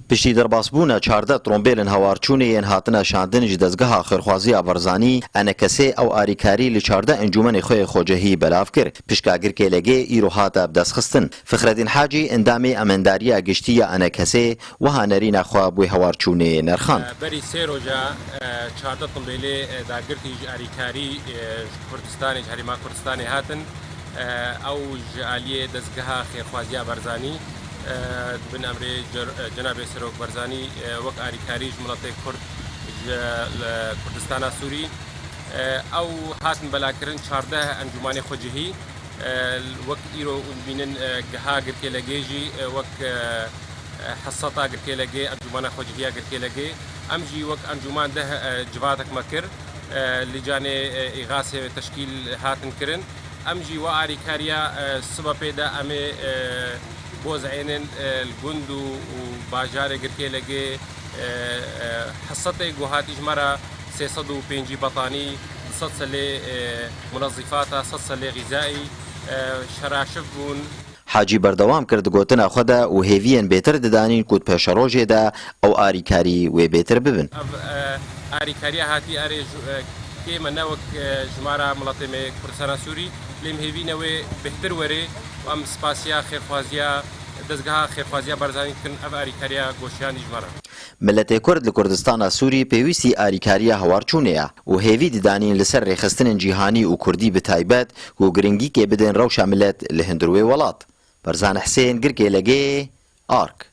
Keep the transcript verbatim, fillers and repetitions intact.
Piştî derbasbûna çardeh trombêlên hewarçûnê yên hatine şandin ji dezgeha xêrxwaziya Barzanî, ENKSê ew arîkarî li çardeh encûmenê xwe yê xwecihî belav kir. Pişka girkê L G îro hate bi dest xistin. Fixredîn Hacî, endamê Emendariya Giştî ya ENKSê, wiha nerîna xwe bi wê hewarçûnê nerxand. Berî sê roja, e, çardeh trombêlê, e, dagirtî ji arîkarî, e, ji Kurdistanê, ji Herêma Kurdistanê hatin. E, ew ji aliyê dezgeha xêrxwaziya Barzanî, e, di bin emrê cer-, e, Cenabê Serok Barzanî, e, wek arîkarî ji miletê Kurd, ji, e, Kurdistana Sûrî, e, ew hatin belakirin çardeh encûmanê xwecihî, e, wek îro hûn dibînin, e, geha girkê L G jî, e, wek, e, e, heseta girkê L G, encûmana xwecihiya girkê L G. Em jî wek encûman deh, e, civatek me kir, e, li canê, e, îxasê teşkîl hatin kirin. Em jî we arîkariya, e, sibe pê de em ê, e, boz ênin, e, li gund û, û bajarê girkê L G, e, e, hesetê ku hatî ji me re sê sed û pêncî betanî, du sed selê, e, munezîfata, sed selê xîzayî, e, şeraşif bûn. Hacî berdewam kir di gotina xwe de û hêviyên bêtir didanîn ku di pêşerojê de ew arîkarî wê bêtir bibin. Ev, e, arîkariya hatî erê ji, e, kê me ne wek, e, ji me re miletê me Kurdistana Sûrî, lê em hêvî ne wê bêhtir were û em spasiya xêrxwaziya, dezgeha xêrxwaziya Barzanî dikin, ev arîkariya goşiyan jî ji me re. Miletê Kurd li Kurdistana Sûrî pêwîstî arîkariya hewarçûnê ye û hêvî didanîn li ser rêxistinên cîhanî û Kurdî bi taybet ku giringîkê bidin rewşa milet li hundir wê welat. Berzan Hisên, Girkê L G, Ark.